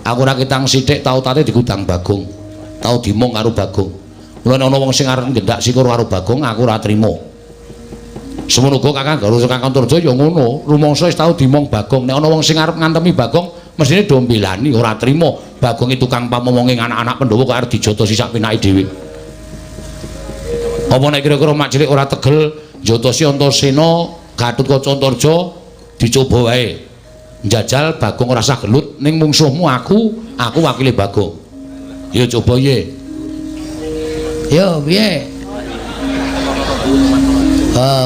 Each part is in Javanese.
Aku ora ketang sithik tau tate digudang Bagong. Tau dimong karo Bagong. Mula nek ana wong sing arep nggendak sikur karo Bagong, aku ora trima. Semono uga Kakang Garus Kakang Antarja ya ngono, rumangsa wis tau dimong Bagong. Nek ana wong sing arep ngantemi Bagong, mestine do mbelani, ora trima. Bagong iki tukang pamomonge anak-anak Pandhawa kok arep dijotosi sak penake dhewe. Apa nek kira-kira mak cilik ora tegel njotosi Antasena, Gatotkaca Antarja dicoba wae. Njajal Bagong ora sah gelut ning mungsuhmu aku wakile Bagong. Ya coba ye. Yo piye?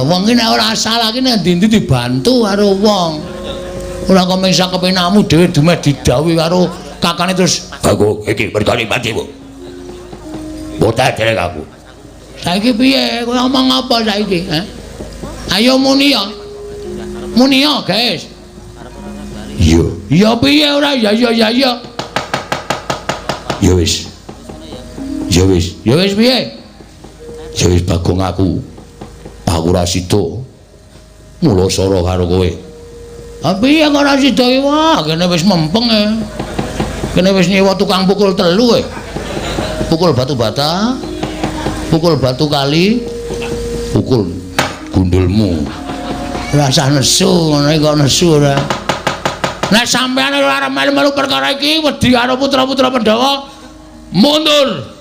Wong ki nek ora salah ki nek ndi-ndi dibantu karo wong. Ora kok mung sak kepenakmu dhewe dumeh didhawuhi karo kakane terus Bagong iki mergane matimu. Botak derek aku. Saiki piye? Kowe ngomong apa saiki, ha? Ayo muni ya. Muni ya, guys. Iya. Ya piye ora? Ya ya ya ya. Ya wis. Ya wis. Ya wis piye? Ya wis Bagong aku. Aku ora sida. Mula sara karo kowe. Ha piye kok ora sida iki? Wah, kene wis mempeng e. Kene wis nyewa tukang pukul 3 e. Pukul batu bata, pukul batu kali, pukul gundulmu. Rasah nesu ngono iki kok nesu ora. Nek sampeyan ora arep melu-melu perkara iki wedi karo putra-putra Pandhawa, mundur.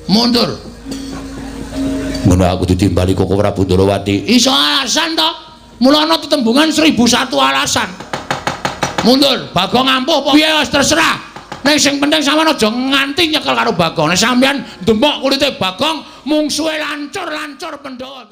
Mundur. Ngono aku ditimbali Koko Prabu Ndorowati. Iso alasan to? Mula ana tetembungan 1001 alasan. Mundur, Bagong ampuh apa piye wis terserah. Ning sing penting sampeyan aja nganti nyekel karo Bagong. Nek sampeyan ndemok kulite Bagong, mungsuhe lancur-lancur Pandhawa.